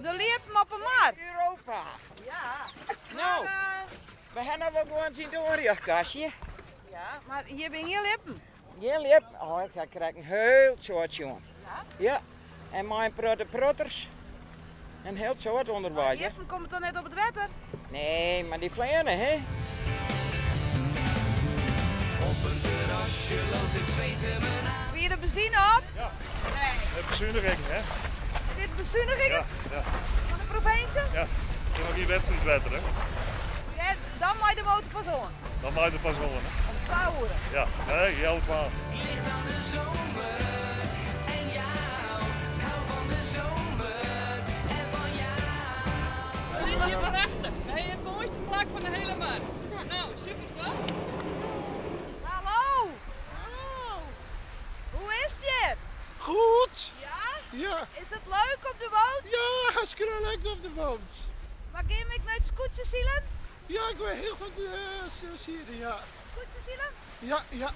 De ljippen op 'e mar. Europa. Ja. No, we ha noch wol gewoan syn oanrjochtkastje. Ja, mar hjir binne gjin ljippen. Gjin ljip. Oh, ik ha krekt in hiel soad sjoen. Ja? Ja. En mei in protte protters. In hiel soad ûnderweis. Mar ljippen komme toch net op it wetter? Nee, mar dy fleane, hè? Op een terrasje loopt het zweet me na. Wie de benzine op? Ja. Nee. De besuniging, hè? Dit besunigingen? Ja, ja. Fan de provinsje? Ja. Der noch gjin wedstriidwetter, hè? Ja, dan mei de motor pas oan. Dan mei de pas oan, hè? Om 2 oere? Ja, nee, 11:30. Ligt aan de zomer en jou. Ik hou van de zomer en van jou. Het is hier prachtich. We hawwe it moaiste plak fan de hiele mar. No, super toch? Hallo! Hallo! Hoe is it hjir? Goed! Ja? Ja. Is it leuk op de boat? Ja, hartstikke leuk op de boot. Mar gean ik nei it skûtsjesilen? Ja, ik ben heel goed silen, ja. Skûtsjesilen? Ja, ja.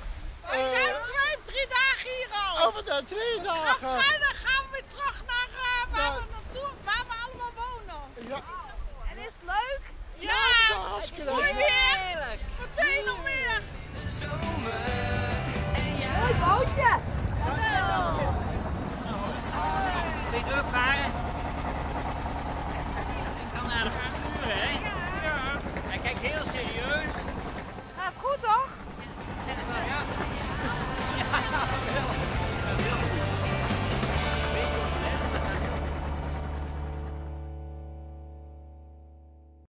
Wij zijn 2, 3 dagen hier al. Oh, we zijn 3 dagen. Vrijdag gaan we weer terug